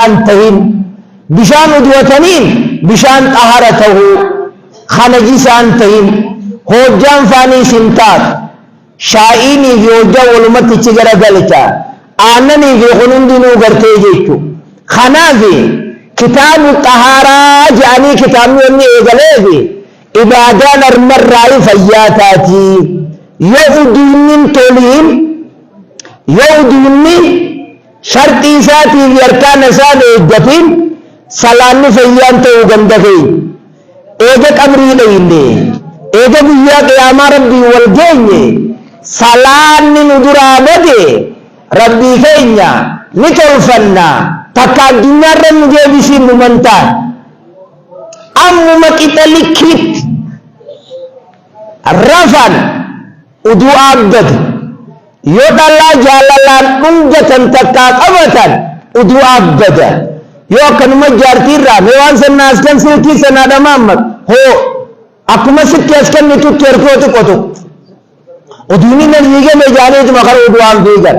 Najisaan tahin. Bishaan uduwataniin bishaan xahara tahuu, ka najisaan tahin. Hoojjaan faaniis hin taatu. Shaa'iinii fi hoojjaan walumatti ichi gara galcha. Aannanii fi kun hundinuu gartee jechu. Kanaafi kitaabu xahaaraa je'anii kitaabni wanni eegaleefi ibaadaan armarraayi fayyaa taati. Yoo uduunni hin toliin, yoo uduunni sharxii isaatii fi arkaana isaa hin eeggatin, salaanni fayyaan ta'uu ganda keenya. Eega qabrii dhayne, eega guyyaa qiyaamaa Rabbiin wal geenye, salaanni nu duraa bade, Rabbii keenya ni tolfanna, takka addunyaarra nu deebisiin numan taane. Ammuma qixa likkiitti rafan uduu aabbate, yoo dhalaa jaalalaan dhungatan takkaa qabatan uduu aabbata. Yoo akkanuma jaartii irraa mee waan sanna as kan silkii sanaa dhamaammat hoo akkuma sitti as kennitutti harkoo xiqqo tuqu. Uduuni nan fiigame jaaniituma kara udu'aan fiigan.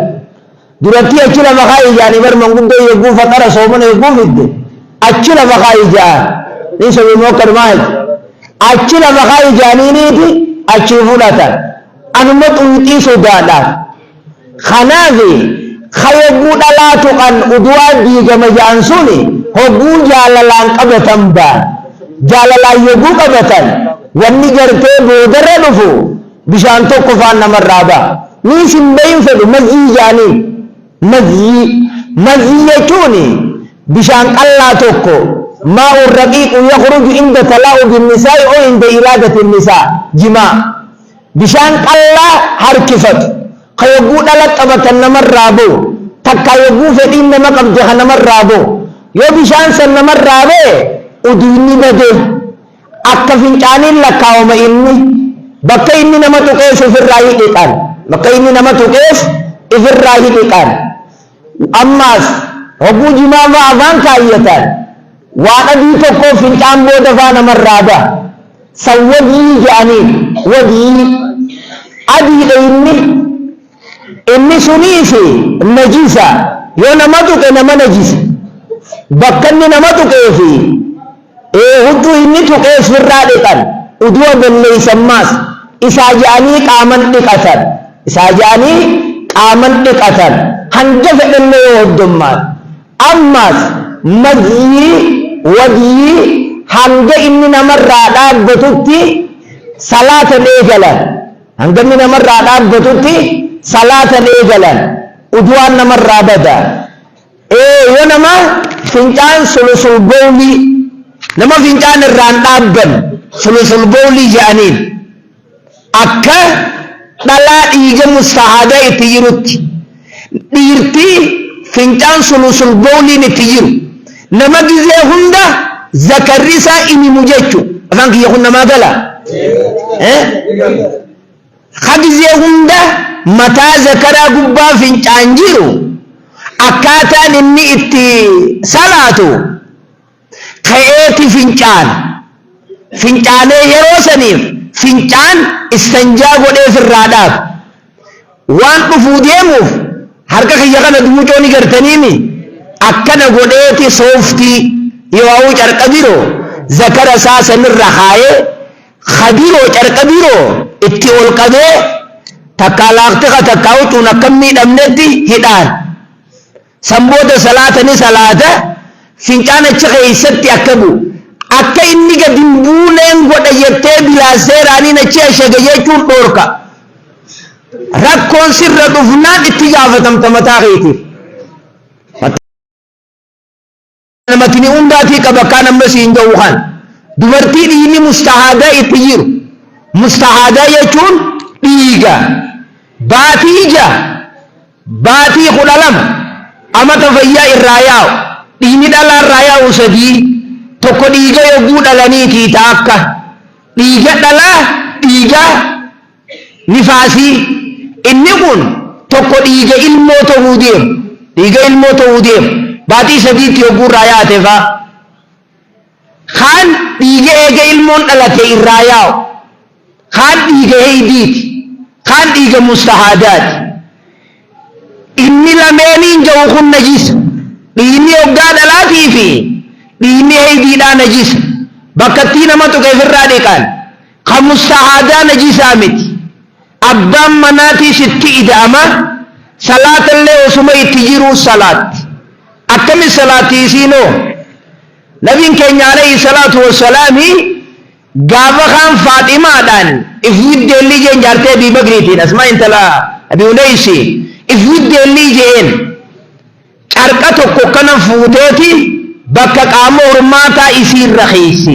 Durattii achi lafa kaa'i jaanii bar manguddoo yogguu faxara soomana yogguu fidde achi lafa kaa'i ja'an. Ni sobe moo akkanumaa jecha. Achi lafa kaa'i jaaniiniiti achii fudhatan. Anuma xuuxii sodaadhaaf. Kanaafi ka yogguu dhalaa tuqan udu'aan diigama ja'an suni hogguu jaalalaan qabatan baan. Jaalalaan yogguu qabatan wanni gartee boodarra dhufu bishaan tokko faan namarraa ba'a. Niis hin bahin fedhu mazyii ja'aniin. Mazyii. Mazyii jechuun bishaan qallaa tokko maa'un raqiiqu yakhruju inda talaa'ubi nisaa'i o inda iraadati nisaa jimaa. Bishaan qallaa harkifatu, ka yogguu dhala qabatan namarraa bahu, takkaa yogguu fedhiin nama qabde ka namarraa bahu. Yoo bishaan san namarraa bahe uduynni bade. Akka fincaaniin lakkaawama inni. Bakka inni nama tuqees ifirraa hidhiqan. Bakka inni nama tuqees ifirraa hidhiqan. Ammaas hogguu jimaa faa afaan kaayyatan waan adii tokko fincaan booda faa namarraa baha. San wadyii je'aniin. Wadyii. Adiidha inni. Inni suniis najisa. Yoo nama tuqe nama najisa. Bakka inni nama tuqee fi huccuu inni tuqees firraa dhiqan. Udu'a balleeysan maas. Isaa je'anii qaaman dhiqatan. Isaa je'anii qaaman dhiqatan. Hanga fedhellee yoo hoddommaate. Ammaas mazyii, wadyii, hanga inni namarraa dhaabbatutti salaata hin eegalan. Hanga inni namarraa dhaabbatutti salaata hin eegalan. Udu'aan namarraa bada. Ee yoo nama fincaan sulusul bowlii, nama fincaan irraa hin dhaabbanne sulusul bowlii je'aniin. Akka dhalaa dhiiga mustahaadaa itti jirutti, dhiirti fincaan sulusul bowliin itti jiru, nama gizee hunda zakarri isaa imimu jechu. Afaan kiyya kun namaa gala? Eh? Ka gizee hunda mataa zakaraa gubbaa fincaan jiru, akkaataan inni itti salaatu ka'eeti fincaana. Fincaanee yeroo saniif fincaan istanjaa godhee firraa dhaaba. Waan dhufuu deemuuf harka kiyya kana duucoo ni gartaniimi akkana godheeti sooftii yoo'uu carqa biroo zakara isaa sanirra kaayee ka biroo carqa biroo itti ol qabee takkaa laaqtiqa takkaa huccuun akka hin miidhamnetti hidhaan. San booda salaata ni salaata, fincaan achi keeysatti akka bu'u. Akka inni gad hin buuneen godha jettee bilaasteeraaniin achi ashaga jechuun dhoorka. Rakkoon sirra dhufnaan itti gaafatamta mataa keetiif. Namatni hundaatii qaba kaan amma siin ga'u kan. Dubartii dhiigni mustahaadaa itti jiru. Mustahaadaa jechuun dhiiga. Baatii 6, baatii 12 amata fayyaa irraa yaa'u. Dhiigni dhalaa irraa yaa'u sadii. Tokko dhiiga yogguu dhalaniitii ta akka. Dhiiga dhalaa dhiiga nifaasii. Inni kun tokko dhiiga ilmoo ta'uu deemu. Dhiiga ilmoo ta'uu deemu. Baatii sadiitti yogguu irraa yaate faa. Kaan dhiiga eega ilmoon dhalate irraa yaa'u. Kaan dhiiga heydiiti. Kaan dhiiga mustahaadaati. Inni lameeniin ja'u kun najisa. Dhiigni hoggaa dhalaa Maaliifi dhiigni heydiidhaa najisa. Bakkattii nama tuqe ifirraa dhiqan. Ka mustahaadaa najisaa miti. Abbaan manaatiis itti ida'ama, salaatallee osuma itti jiruu salaatti. Akkami salaatti isiinoo? Nabiin keenya alayhi salaatu wassalaami gaafa kaan Faaximaadhaan if widdeellii jeen jaartee Abii Bakriitiin Asmaa intala Abii Uneysi if widdeellii je'een. Carqa tokko kana fuuteeti bakka qaama hormaataa isiirra keeyse.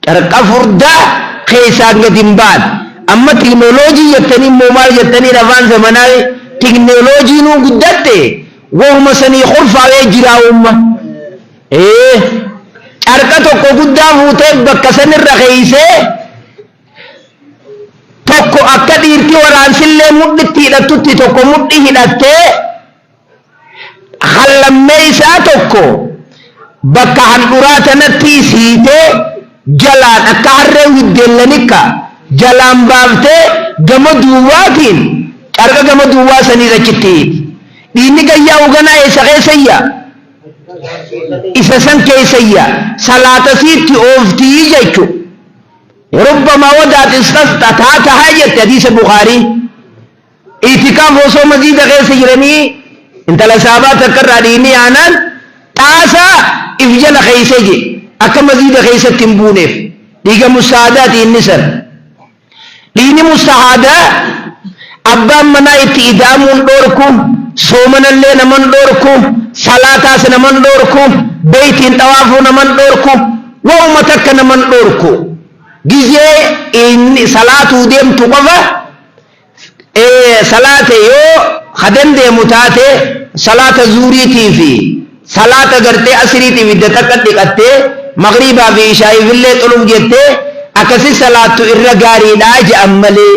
Carqa furdaa keessaan gad hin ba'an. Amma tiknooloojii jettanii immoo maal jettaniin afaan zamanaa tiknooloojiinuu guddatte wahuma sanii kurfaawee jiraa umma. Ee carqa tokko guddaa fuutee bakka sanirra keeysee tokko akka dhiirti waraansillee mudhitti hidhattutti tokko mudhi hidhattee Hallammeeysaa tokko bakka handhuraa tanatti hiitee jalaan akka harree widdeellanikka jalaan baaftee gama duubaatiin carqa gama duubaa saniis achitti hiiti. Dhiigni gayyaa'u ganaa eessa keessa iyya? Isa san keessa iyya. Salaata si'itti ooftii jechu. Rubbamaa wadaat istasxat haa tahaa jette hadiisa Bukhaarii. I'tikaaf osoo masjiida keessa jiranii intala sahaabaa takka irraa dhiigni yaanaan xaasaa if jala keeyse je akka masjiida keessatti hin buuneef dhiiga mustahaadaati inni san. Dhiigni mustahaadaa abbaan manaa itti ida'amuun dhoorku, soomanallee naman dhoorku, salaataas naman dhoorku, beeytiin xawaafuu naman dhoorku, waa'uma takka naman dhoorku. Gizee inni salaatuu deemtu qofa Salaate yoo ka dandeemu taate salaata zuuriitii fi salaata gartee asriitiif idda takka dhiqattee maghriibaa fi ishaa'iifillee xuluf jettee akkasi salaattu irra gaariidha je'an malee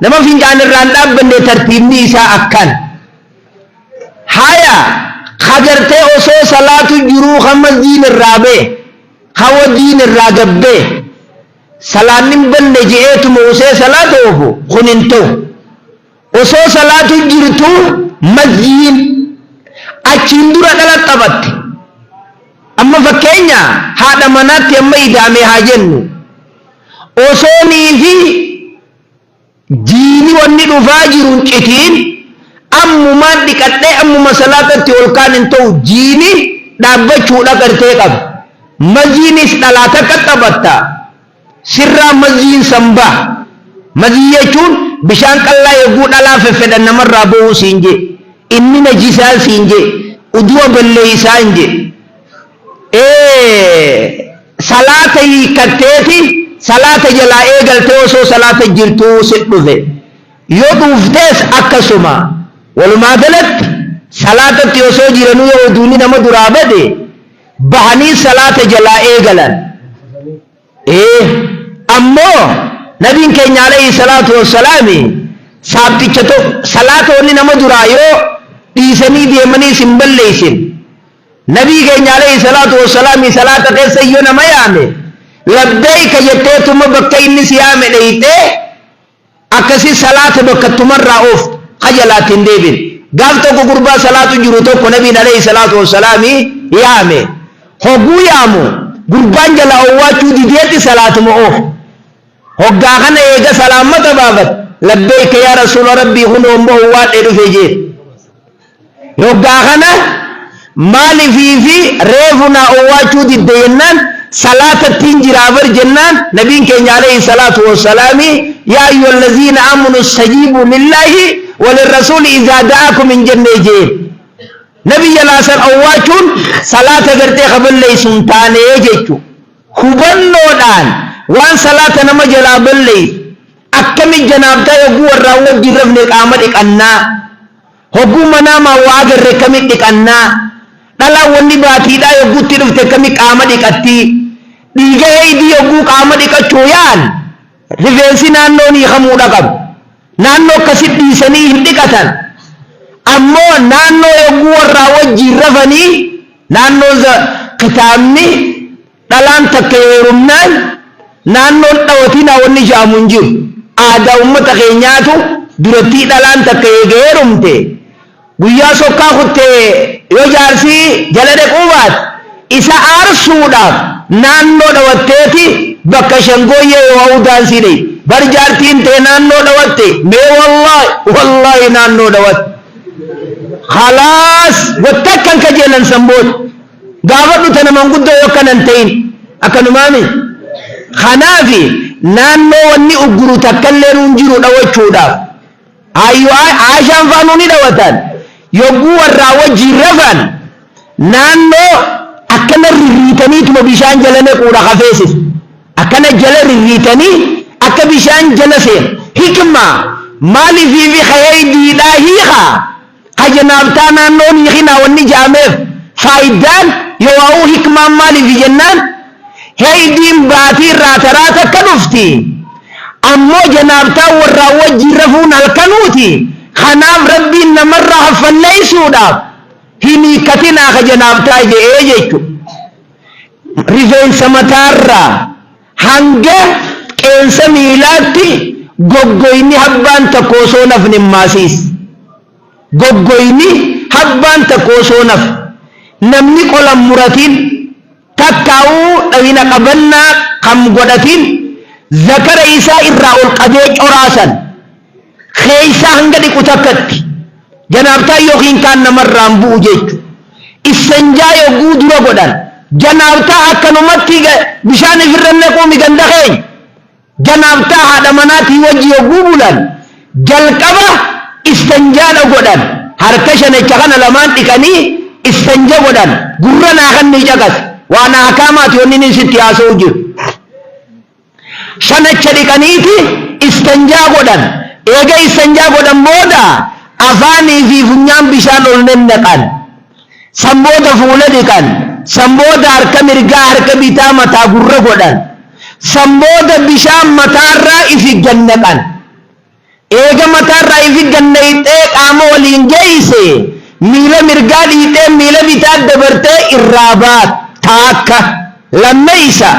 nama fincaan irraa hin dhaabbanne tartiibni isaa akkan. Haya ka gartee osoo salaatu jiruu ka masjiin irraa ba'e ka wadiin irraa gabbee Salaanni hin banne je'eetuma usee salaata oofu kun hin ta'u. Osoo salaatu jirtuu mazyiin achiin dura dhala taphatte. Amma fakkeenya haadha manaatti amma idaame haa jennu. Osoo niifi Jiini wanni dhufaa jiru hin citiin, ammumaan dhiqadhee ammuma salaatatti ol kaan hin ta'u jiini dhaabbachuudha gartee qaba. Maziinis dhalaa takka taphatta. Sirraa maziin san baha. Mazii jechuun bishaan qallaa yogguu dhalaa feffedhan namarraa bahuu siin jee. Inni najisaa siin jee. Udu'a balleeysaa hin jee. Ee salaata hiikkatteeti salaata jalaa eegaltee osoo salaata jirtuu si dhufe. Yoo dhuuftees akkasuma. Walumaa galatti salaatatti osoo jiranuu yoo uduuni nama duraa bade bahanii salaata jalaa eegalan. Ee ammoo nabiin keenya alayhi salaatu wassalaami saabticha tokko salaata wanni nama duraa yoo dhiisanii deemanii isin balleessin. Nabii keenya alayhi salaatu wassalaami salaata keessa yoo nama yaame labbeeyka jetteetuma bakka inni si yaame dheyxee akkasi salaata bakkattumarraa ooftu kajalaatti hin deebin. Gaaf tokko gurbaa salaatu jiru tokko nabiin alayhi salaatu wassalaami yaame. Hogguu yaamu gurbaan jala owwaachuu dideetti salaatuma oofu. Hoggaa kana eega salaammata baafate labbeeyka yaa rasuula rabbii kunoo immoo owwaadhee dhufe jeen. Hoggaa kana maalifii fi reefu naa owwaachuu didde jennaan salaatattiin jiraa bar jennaan nabiin keenya alayhi salaatu wassalaami yaa ayyuhal laziina aamanu istajiibuu lillaahi walirrasuuli izaa da'aakum hin jennee jeen. Nabi jalaa san owwaachuun salaata gartee ka balleessu hin taanee jechu. Hubannoodhaan waan salaata nama jalaa balleessu akkami janaabtaa yogguu warraan wajjin rafne qaama dhiqannaa. Hogguu manaamaan waa agarre akkamitti dhiqannaa? Dhalaan wanni baatiidhaa yogguu itti dhufte akkamitti qaama dhiqatti? Dhiiga heeydii yogguu qaama dhiqachuu yaa'an rifeensi naannoon hiikamuudha qaba. Naannoo akkasitti dhiisanii hin dhiqatan. Ammoo naannoo yogguu warraa wajjiin rafanii naannoo kitaabni Dhalaan takka heerumnaan naannoon dhawatinaa wanni ja'amu hin jiru. Aadaa ummata keenyaatu durattii dhalaan takka eega heerumte guyyaa sokkaa kutte Yoo jaarsii jala dhaquu baate isa aarsuudhaaf naannoo dhawatteeti bakka shangooyyee yoo daansii dhayi. Bar jaartiin tee naannoo dhawatte mee, wallaahi wallaahi naannoo dhawatte. Khalaas, wattakkan kajeelan san booda gaafadhu tana manguddoo yoo akkanan ta'in akkanumaami. Kanaafi naannoo wanni ugguru takkallee nuun jiru dhawachuudhaaf. Ayyoo, Aashaan faanuu ni dhawatan. Yogguu warraa wajjiin rafan naannoo akkana rirriitaniituma bishaan jala naquudha hafeesis. Akkana jala rirriitanii akka bishaan jala seenu. Hikmaa maaliifiifi haydiidhaa hiikaa ka janaabtaa naannoon hiikinaa wanni jaameef faayidaan yoo hikmaan maaliifi jennaan, haydiin baatii irraa taraa takka dhufti. Ammoo janaabtaa warraa wajjiin rafuun halkanuuti. Kanaaf Rabbiin namarraa haffalleessuudhaaf hin hiikkatinaa ka janaabtaa je'ee jechuudha. Rifeensa mataarraa hanga qeensa miilaatti goggoyni habbaan tokko osoo nafni maasiis. Goggoyni habbaan tokko osoo naf namni qolan muratiin takkaa'uu dhawina qabannaa kam godhatiin zakara isaa irraa ol qabee coraasan keeysaa hanga dhiqu takkatti janaabtaa yookiin kaan namarraan bu'u jechu. Issanjaa yogguu dura godhan, janaabtaa akkanumatti bishaan ifirra naquumi ganda keenya. Janaabtaa haadha manaatii wajji yogguu bulan jalqaba istanjaadha godhan. Harka shanacha kana lamaan dhiqanii istanja godhan. Gurra naa kan ni caqas waan ahkaamaati wanni inni sitti haasa'u jiru. Shanacha dhiqaniiti istanjaa godhan. Eega istanjaa godhan booda afaanii fi funyaan bishaan ol nennaqan. San booda fuula dhiqan. San booda harka mirgaa, harka bitaa, mataa gurra godhan. San booda bishaan mataarraa ifi gannaqan. Eega mataarraa ifi gannayxee qaama waliin geeyse, miila mirgaa dhiixee miila bitaa dabartee irraa baat taakka. Lammeeysa,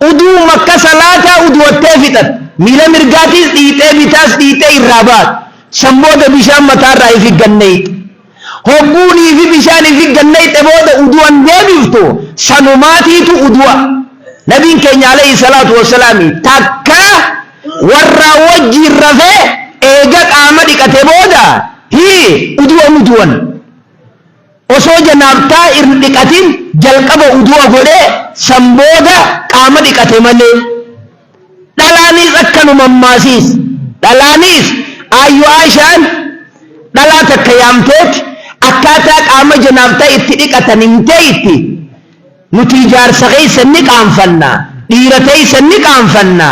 uduu makka salaataa uduwattee fixat, miila mirgaatiis dhiixee bitaas dhiixee irraa baat. San booda bishaan mataarraa ifi gannayxe. Hogguunii fi bishaan ifi gannayxe booda udu'an deebiftu sanumaatiitu udu'a. Nabiin keenya alayhi salaatu wassalaami takka warraa wajjiin rafee eega qaama dhiqate booda hii udu'an udu'an. Osoo janaabtaa hin dhiqatin jalqaba udu'a godhee san booda qaama dhiqate malee. Dhalaanis akkanuma maasiis. Dhalaanis Ayyoo Aishaan dhalaa takka yaamteet akkaataa qaama janaabtaa itti dhiqatan himtee itti. Nuti ijaarsa keessa ni qaanfanna, dhiira teessa ni qaanfanna,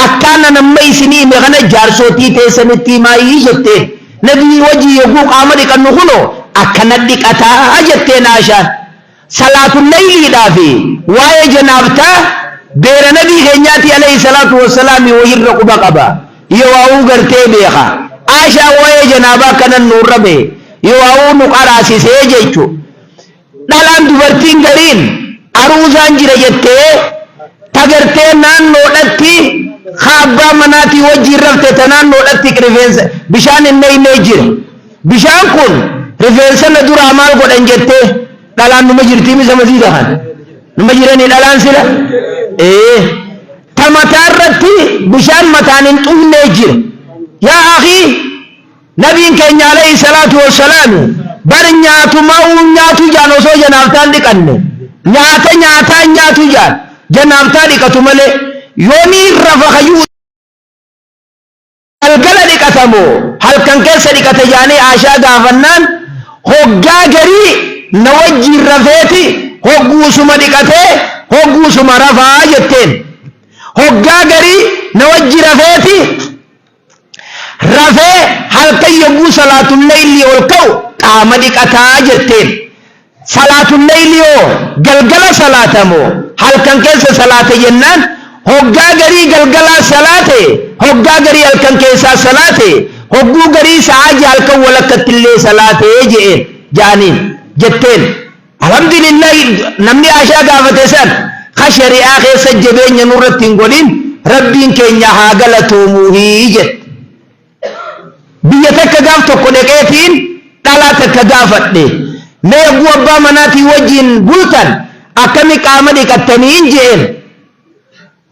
akkaana namma isinii hime kana jaarsootii teessanitti himaayii jetteen. Nabii wajii yogguu qaama dhiqannu kunoo akkana dhiqataa jetteen Aishaan. Salaatul layliidhaa fi waa'ee janaabtaa beera nabii keenyaati alayhi salaatu wassalaami wahirra quba qaba. Yoo waa'uu gartee beeka. Aishaan waa'ee janaabaa kanan nurra bee yoo waa'uu nu qaraasisee jechu. Dhalaan dubartiin gariin aruuzaan jira jettee tagartee naannoodhatti ka abbaa manaatii wajjiin rafte ta naannoodhatti rifeensa bishaan hin neeynee jira. Bishaan kun rifeensa na duraa maal godhan jettee dhalaan numa jirtii misa masiida kan numa jiranii dhalaan sila ee ta mataa irratti bishaan mataan hin xuqnee jira. Yaa akii, nabiin keenya alayhi salaatu wassalaami bar nyaatumaa nyaatu jaan osoo janaabtaan dhiqanne nyaata nyaataa nyaatu jaan janaabtaa dhiqatu malee. Yoonii rafa kayyuu galgala dhiqatamoo halkan keessa dhiqate jaanii Aashaa gaafannaan, hoggaa garii na wajjiin rafeeti hogguusuma dhiqatee hogguusuma rafaa jetteen. Hoggaa garii na wajji rafeeti rafee halkan yogguu salaatul leeylii ol ka'u qaama dhiqataa jetteen. Salaatul leeylii hoo galgala salaatamoo halkan keessa salaate jennaan, hoggaa garii galgalaa salaate, hoggaa garii halkan keessaa salaate, hogguu garii sa'aa halkan walakkatti illee salaate je'een ja'aniin jetteen. Alhamdulillahi, namni Aashaa gaafate san ka shari'aa keessa jabeenya nurratti hin godhin Rabbiin keenya haa galatoomuuhii jette. Biyya takka gaaf tokko dhaqeetiin dhalaa takka gaafadhe. Mee yogguu abbaa manaatii wajjiin bultan akkami qaama dhiqattaniin je'een.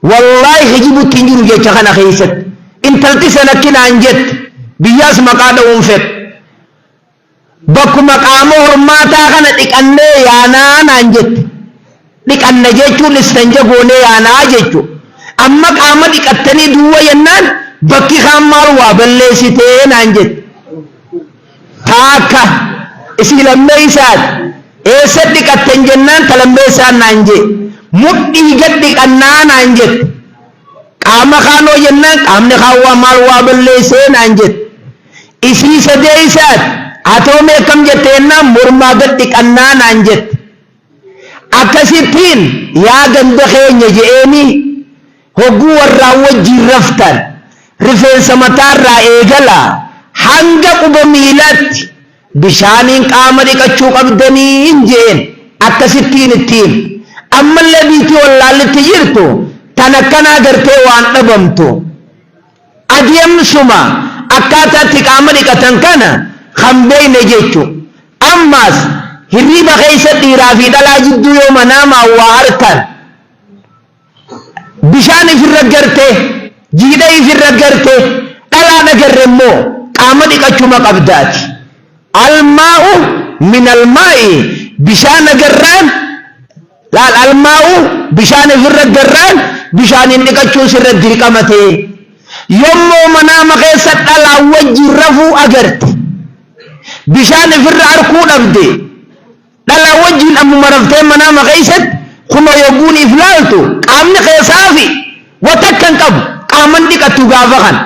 Wallaahi kijibutti hin jiru jecha kana keessatti. Intalti san akkinaan jette, biyyaas maqaa dha'uun fedhu. Bakkuma qaama hormaataa kana dhiqannee yaanaa naan jette. Dhiqanna jechuun istanja goonee yaanaa jechuudha. Amma qaama dhiqattanii duwwa jennaan bakki kaan maal waa balleessitee naan jette. Taakka isii lammeeysaati. Eessa dhiqattan jennaan ta lammeessaan naan jee. Mudhii gad dhiqannaa naan jette. Qaama kaanoo jennaan qaamni kaan waa maal waa balleessee naan jette. Isii sadeeysaati. Atoo mee akkam jette jennaan mormaa gad dhiqannaa naan jette. Akkasittiin yaa ganda keenya je'eeni hogguu warraan wajjiin raftan rifeensa mataarraa eegalaa hanga quba miilaatti bishaaniin qaama dhiqachuu qabdaniin je'een. Akkasittiin ittiin ammallee biitii wallaallitti jirtu tan akkanaa gartee waan dhabamtu adeemsuma akkaataatti qaama dhiqatan kana kan beeyne jechu. Ammaas hirriiba keessa dhiiraa fi dhalaa jidduu yoo manaamaa waa harkan bishaan ifirra garte, jiidha ifirra garte, dhalaa dhagarre immoo qaama dhiqachuma qabdaati. Almaa'u min almaa'i, bishaan agarraan laal, almaa'u bishaan ifirra garraan bishaaniin dhiqachuun sirra dirqama ta'e. Yommuu manaama keessa dhalaa wajjin rafuu agarte, bishaan ifirra arkuu dhabde, dhalaa wajjin ammuma raftee manaama keessatti kunoo yogguun if laaltu qaamni keessaa fi watakka hin qabu, qaaman dhiqattu gaafa kana.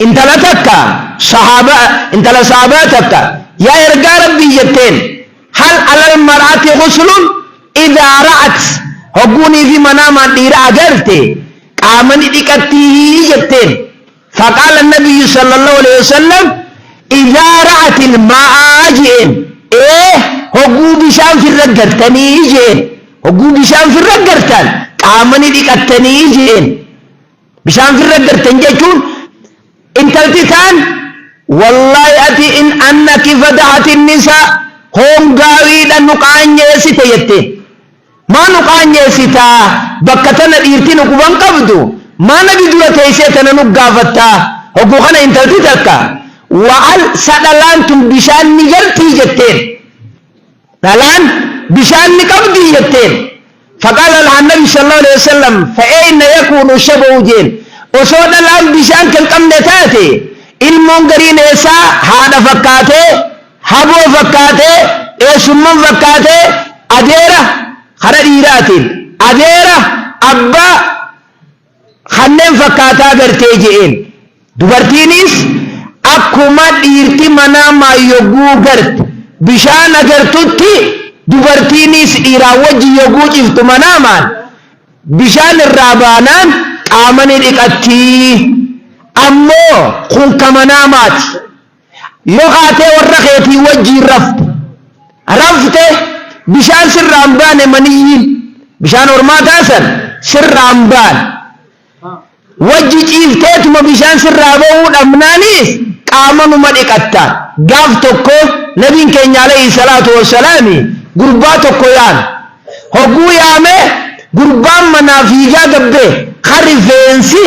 Intala takka sahaaba, intala sahaabaa takka yaa ergaa rabbii jetteen, hal alal mar'ati ghuslun idaa ra'at, hogguunii fi manaamaan dhiira agarte qaama ni dhiqattii jetteen. فقال النبي صلى الله عليه وسلم إذا رأت الماء جئن، إيه هقو بشان في الرقرتني جئن، هقو بشان في الرقرتن قامني dhiqattanii jeen. Bishaan firra gartan jechuun intalti taan wallaahi ati in annaki fadaxati nisaa hongaawiidha nu qaanyeessite jetteen. Maa nu qaanyeessitaa? Bakka tana dhiirti nu quban qabdu, maa nabi dura teessee tana nu gaafattaa? Hogguu kana intalti takka wa'al sa dhalaan tun bishaan ni gartii jetteen, dhalaan bishaan ni qabdii jetteen. فقال لها النبي صلى الله عليه وسلم فأين يكون الشبه جين. Osoo dhalaan bishaan kan qabne taate ilmoon gariin eessaa haadha fakkaatee, haboo fakkaatee, eessumman fakkaatee, adeera kara dhiiraatiin adeera abbaa kanneen fakkaataa gartee je'een. Dubartiinis akkuma dhiirti manaa yogguu garte bishaan agartutti, dubartiinis dhiiraa wajji yogguu ciftu manaamaan bishaan irraa baanaan qaama ni dhiqattii. Ammoo kun ka manaamaati. Yoo kaatee warra keetii wajjiin rafte rafte bishaan sirraan baane, maniyyiin bishaan hormaataa san sirraan baane, wajji ciifteetuma bishaan sirraa ba'uu dhabnaanis qaama numa dhiqatta. Gaaf tokko nabiin keenya alayhi salaatu wassalaami gurbaa tokko yaame. Hogguu yaame gurbaan manaa fiigaa gabbee ka rifeensi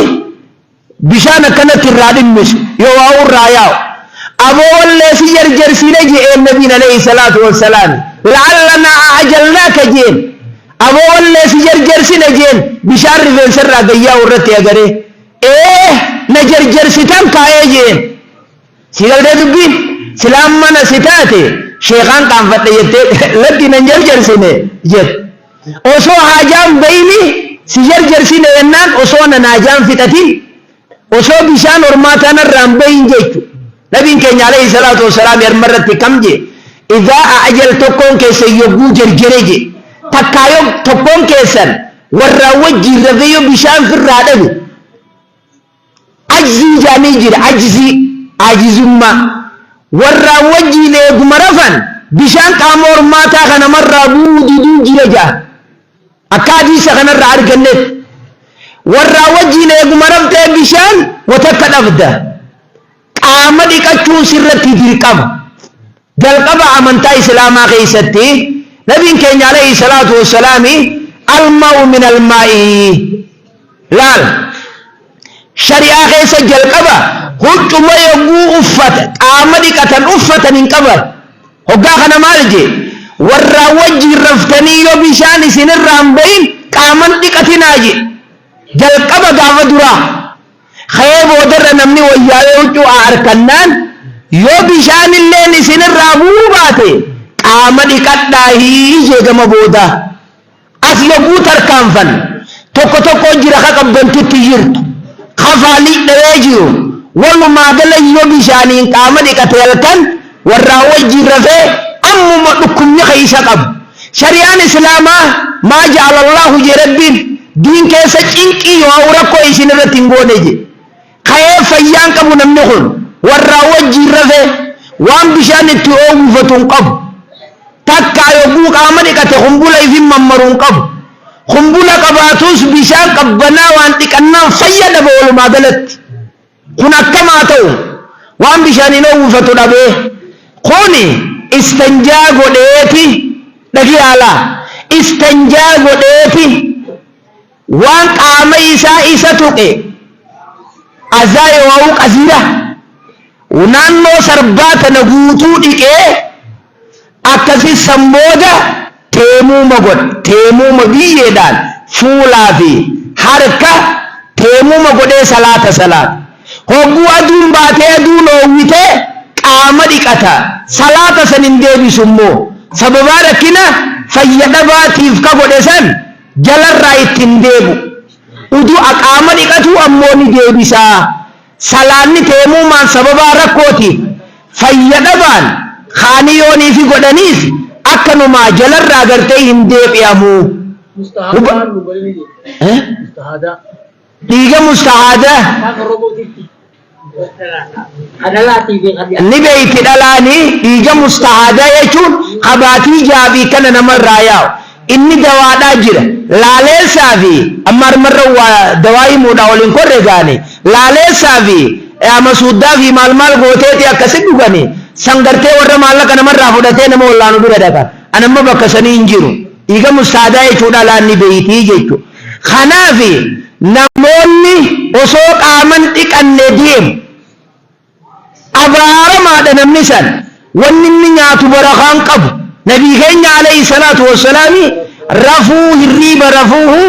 bishaan akkanatti irraa dhimmisu yoo waa irraa yaa'u. Aboo wallee si jarjarsine je'een nabiin alayhi salaatu wassalaami. La'allanaa ajalnaaka jeen. Aboo wallee si jarjarsine jeen, bishaan rifeensa irraa gayyaa'u irratti agaree. Ee, na jarjarsitan kaa'ee jeen. Si galtee dubbiin? Silaan mana si taate sheekaan qaanfadhe jettee lakki nan jarjarsine jette. Osoo haajaan bayni si jarjarsine jennaan osoo nan haajaan fixatin, osoo bishaan hormaataa narraan bayin jechu. Nabiin keenya alayhi salaatu wassalaam yarmarratti kam jee? Idaa ajal tokkoon keessan yogguu jarjare je, takkaa yoo tokkoon keessan warraa wajjiin rafee yoo bishaan firraa dhabe, ajzii jaanii jira, ajzii ajizummaa warraa wajjiin eeguma rafan bishaan qaama hormaataa kanamarraa bu'uu diduu jira jaa. Akka hadiisa kanarraa argannetti warraa wajjiin eeguma raftee bishaan watakka dhabda, qaama dhiqachuun sirratti dirqama. Jalqaba amantaa Islaamaa keessatti Nabiin keenya alayhi salaatu wassalaami almaa'u min almaa'i laal shari'aa keessa jalqaba huccuma yogguu uffata qaama dhiqatan uffatan hin qaban. Hoggaa kana maal jee? Warraa wajjiin raftanii yoo bishaan isinirraa hin bahin qaaman dhiqatinaa jee. Jalqaba gaafa duraa. Ka'ee boodarra namni wayyaawee huccuu haa arkannaan yoo bishaanilleen isinirraa bu'uu baate qaama dhiqadhaahii jee gama boodaa. As yogguu tarkaanfan tokko tokko jira ka qabbantutti jirtu, ka faalii dhawee jiru, walumaa gala yoo bishaaniin qaama dhiqate halkan warraa wajjiin rafee ammuma dhukkubni keessa qabu. Shari'aan Islaamaa maa ja'ala Allaahu jee Rabbiin diin keessa cinqii yoo rakkoo isin irratti hin goone jee. Ka'ee fayyaan qabu namni kun warraa wajjiin rafee waan bishaan itti oowwifatu hin qabu. Takkaa yogguu qaama dhiqate kumbula ifin mammaru hin qabu. Kumbula qabaatus bishaan qabbanaa waan dhiqannaan fayya dhaba walumaa galatti. Kun akkam haa ta'u? Waan bishaaniin oowwifatu dhabee. Kuni istanjaa godheeti dhagiyaa laa. Istanjaa godheeti waan qaama isaa isa tuqe azaa yoo'uu qaziira naannoo sarbaa tana guutuu dhiqee akkasi san booda teemuuma godhe teemuuma biyyeedhaan fuulaa fi harka teemuuma godhee salaata salaata. Hogguu aduun baatee aduun oowwitee qaama dhiqata salaata san hin deebisu immoo sababaa rakkina fayya dhabaatiif ka godhe san jalarraa itti hin deebu. Udu'a qaama dhiqatuu ammoo ni deebisa. Salaanni teemuumaan sababaa rakkootiif fayya dhabaan kaanii yooniifi godhaniis akkanumaa jalarraa gartee hin deebi'amu. Mustahaadaa nu godhanii jiru. Eh? Mustahaadaa. Dhiiga mustahaadaa Akka robootiitti. Kadhalaatii fi kadhi. Ni beeyti dhalaani dhiiga mustahaadaa jechuun kabaatii jaabii kana namarraa yaa'u. Inni dawaadhaa jira. Laaleessaa fi amma harmarra waa dawaa himuudha waliin korre gaane. Laaleessaa fi amasuuddaa fi maal maal gooteeti akkasi dhugani. San gartee warra maallaqa namarraa fudhatee nama wallaanu bira dhaqa. An amma bakka sanii hin jiru. Dhiiga mustahaadaa jechuun dhalaan ni beeyti jechuudha. Kanaaf namoonni osoo qaaman dhiqanne deemu. Abaaramaadha namni san. Wanni inni nyaatu barakaan qabu. Nabii keenya alayhi salaatu wassalaami rafuu hirriiba rafuuhu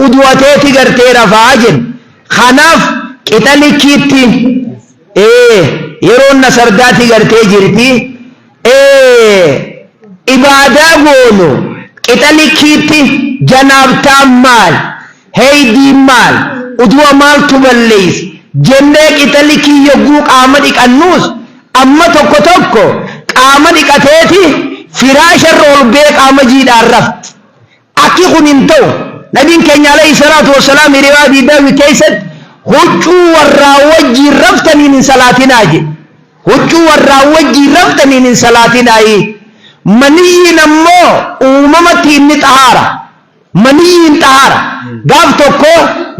udu'ateeti gartee rafaa jenna. Kanaaf qixa likkiitti yeroon nasardaati gartee jirti. Ibaadaa goonu qixa likkiitti janaabtaan maal? Heydiin maal? Udu'a maaltu balleeyse? Jennee qixa likii yogguu qaama dhiqannuus amma tokko tokko qaama dhiqateeti firaasharra ol bee qaama jiidhaan rafti. Akki kun hin ta'u. Nabiin keenya alayhi salaatu wassalaam riwaa Abii Daawud keessatti huccuu warraa wajjiin raftaniin hin salaatinaa jedhe. Huccuu warraa wajjiin raftaniin hin salaatinaayi. Maniyyiin ammoo uumamatti inni xahaara. Maniyyiin xahaara. Gaaf tokko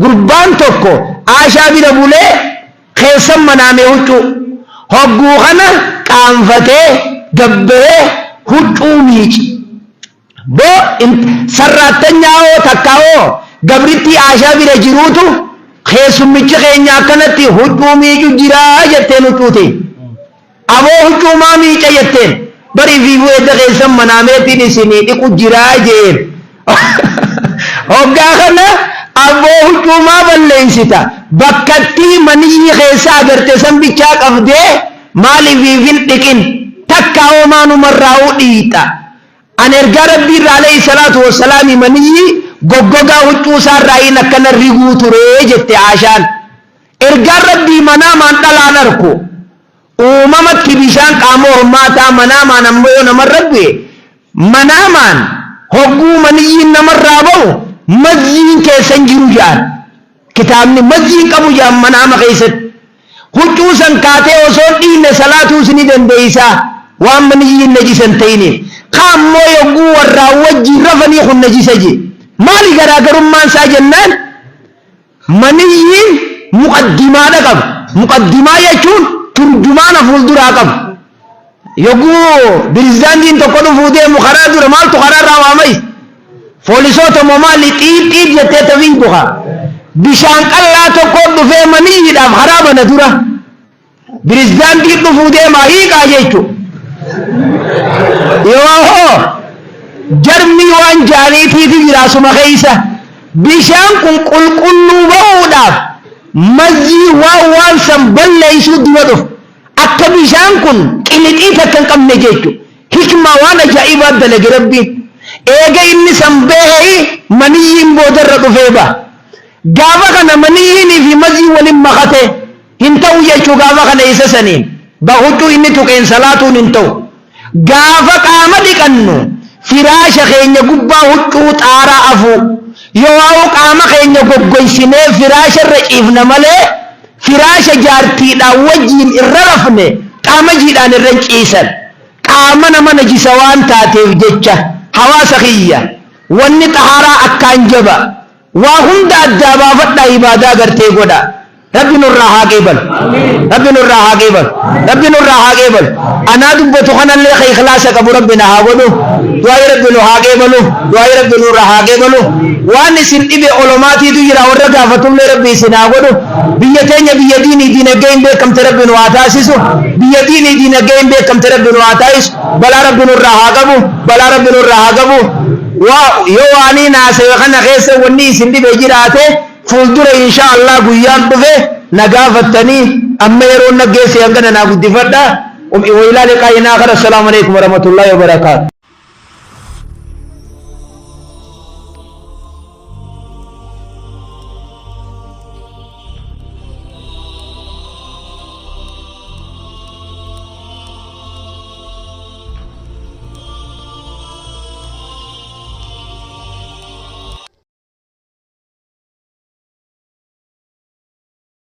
gurbaan tokko Aashaa bira bulee keessan manaame huccuu. Hogguu kana qaanfatee gabbahee huccuu miice. Boo sarraattanyaa hoo takkaa hoo gabrittii Aashaa bira jiruutu keessummichi keenya akkanatti huccuu miicu jiraa jetteen huccuu ta'e. Aboo huccuu maa miica jetteen bari fiifuu edda keessan manaameetiin isinii dhiqu jiraa jeen. Hoggaa kana aboo huccuu maa balleessita bakkattii maniyyi keessa agarte san bichaa qabdee maaliif hin dhiqin takkaa hoo maanumarraa'uu dhiixa. An ergaa Rabbii irraa alayhi salaatu wassalaami maniyyi goggogaa huccuu isaa irraayin akkana riguu ture jette Aashaan. Ergaan Rabbii manaamaan dhalaan arku. Uumamatti bishaan qaama hormaataa manaamaan ammoo yoo namarra bu'e manaamaan hogguu maniyyiin namarraa ba'u mazyiin keessa hin jiru ja'an. Kitaabni mazyiin qabu ja'an manaama keessatti. Huccuu san kaatee osoo hin dhiiyne salaatuus ni dandeeysa waan maniyyiin najisa hin ta'iniif. Ka ammoo yogguu warraan wajjiin rafanii kun najisa jee. Maali garaagarummaan isaa jennaan maniyyiin muqaddimaadha qaba. Muqaddimaa jechuun turjumaana fuulduraa qaba. Yogguu pirezidaantiin tokko dhufuu deemu karaa dura maaltu karaa irraa waamay? Foolisoota moo maali xiip xiip jettee tafiitu haa. Bishaan qallaa tokko dhufee maniyyiidhaaf karaa bana dura. Pirezidaantiin dhufuu deemaa hiiqaa jechuudha. Yoo hoo jarmii waan jaaniitiitu jira asuma keessa. Bishaan kun qulqulluu ba'uudhaaf mazzii waan waan san balleessuu dura dhufu. Akka bishaan kun qilixii takka hin qabne jechuudha. Hikmaa waan ajaa'ibaa dalage Rabbiin. Eega inni san bahee maniyyiin boodarra dhufee baha. Gaafa kana maniyyiinii fi maziin waliin makate hin ta'u jechuu gaafa kana isa saniin bahuccuu inni tuqeen salaatuun hin ta'u. Gaafa qaama dhiqannu firaasha keenya gubbaa huccuu xaaraa afuu yoo qaama keenya goggoysinee firaasha irra ciifna malee firaasha jaartiidhaan wajjiin irra rafne qaama jiidhaan irra hin ciisan. Qaama nama najisa waan taateef jecha hawaasa kiyya wanni xahaaraa akkaan jaba. Waa hunda addaa baafadhaa ibaadaa gartee godha. Rabbi nurraa haa qeebalu. Rabbi nurraa haa qeebalu. Rabbi nurraa haa qeebalu. Anaa dubbatu kanallee ka ikhlaasa qabu Rabbi na haa godhu. Du'aayi Rabbi nu haa qeebalu. Du'aayi Rabbi nurraa haa qeebalu. Waan isin dhibe olomaatiitu jira warra gaafatullee Rabbi isin haa godhu. Biyya teenya biyya diinii diinagdee hin beekamte Rabbi nu haa taasisu. Biyya diinii diinagdee hin beekamte Rabbi nu haa taasisu. Balaa Rabbi nurraa haa qabu. Balaa Rabbi nurraa haa qabu. Waa yoo waaniin haasawe kana keessa wanni isin dhibe jiraate fuuldura insha Allah guyyaan dhufe na gaafattanii amma yeroon na geesse hangana naa guddifadha. Wa ilaa liqaa'in aakhar. Assalaamu alaikum warahmatullahi wabarakaatu.